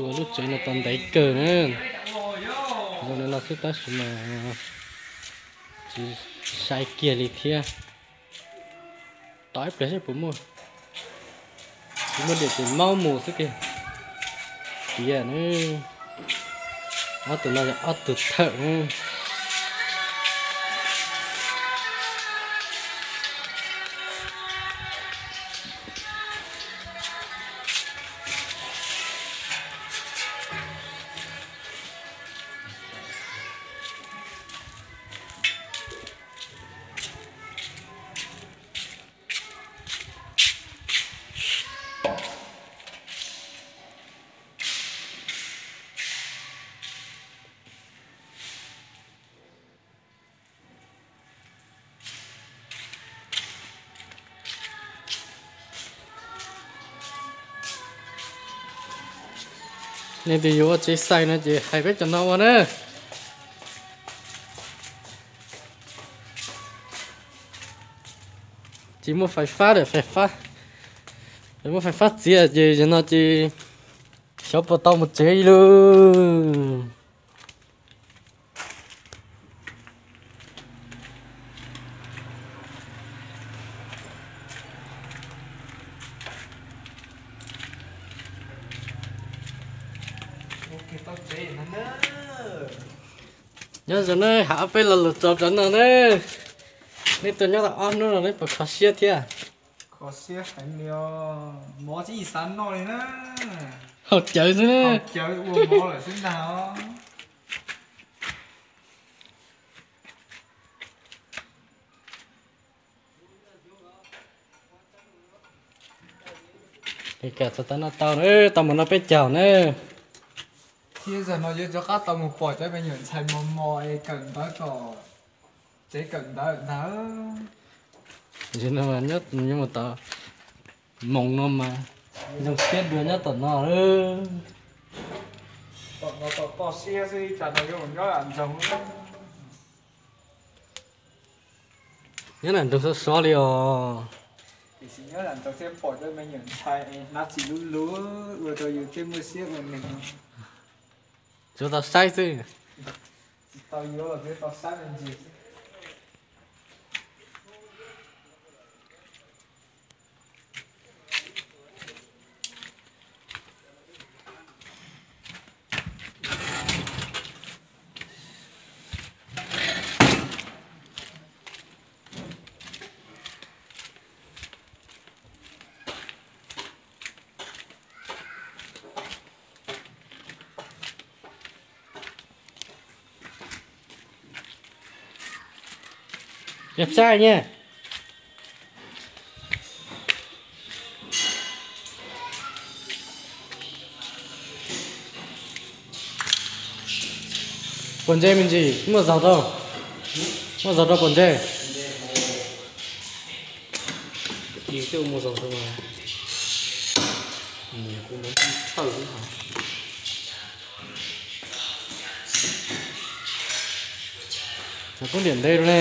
Ua lub tsev no tau ntev kawg na. Zoo li no xwb tab sis mas tsis sai kiag li thiab. Tos ib pliag seb puas muaj. Tsis muaj diam ces maub mus xwb tiag. Tiag na. Ob tug no yog ob tug thawj na. Nej twg yuav ua tsev xais no ces hais peb cov no ua na. Tsis muaj fais fab lawm, fais fab, tsis muaj fais fab txiav ces yog no ces xyov puas tau mus tsev li lauj. Nyob zoo na, hais ob peb lo lus tso rau no na. Neb tuaj nyob tau ob hnub no neb puas kho siab thiab? Kho siab heev li os, mov tsis xav noj li na. Haus cawv xwb na. Haus cawv ua mov lawm xwb ntag os. Li cas txog tau noj tau na, tau mus noj peb caug na. Thiab zaum no yuav rov qab tau mus pom cov me nyuam ntxhais mos mos es kawm ntawv tom tsev kawm ntawv ntag. Ntsis no nyob mus tom moos no mas zoo siab dua nyob tom no. Tom no tom toj siab xwb, cas no yuav mus nyob lam nroog. Nyob lam nroog sov sov li os. Tiam sis nyob lam nroog thiaj pom cov me nyuam ntxhais es hnab txiv lub lub ua rau yus thiaj muaj siab ua neeg. Tsuas tau saib xwb. Tsis tau yuav los tsuas tau saib me ntsis xwb. Yog tsaij ne. Puas ntse me ntsis, muaj zog rau, muaj zog rau puas ntse? Cov kub niam ntev ne.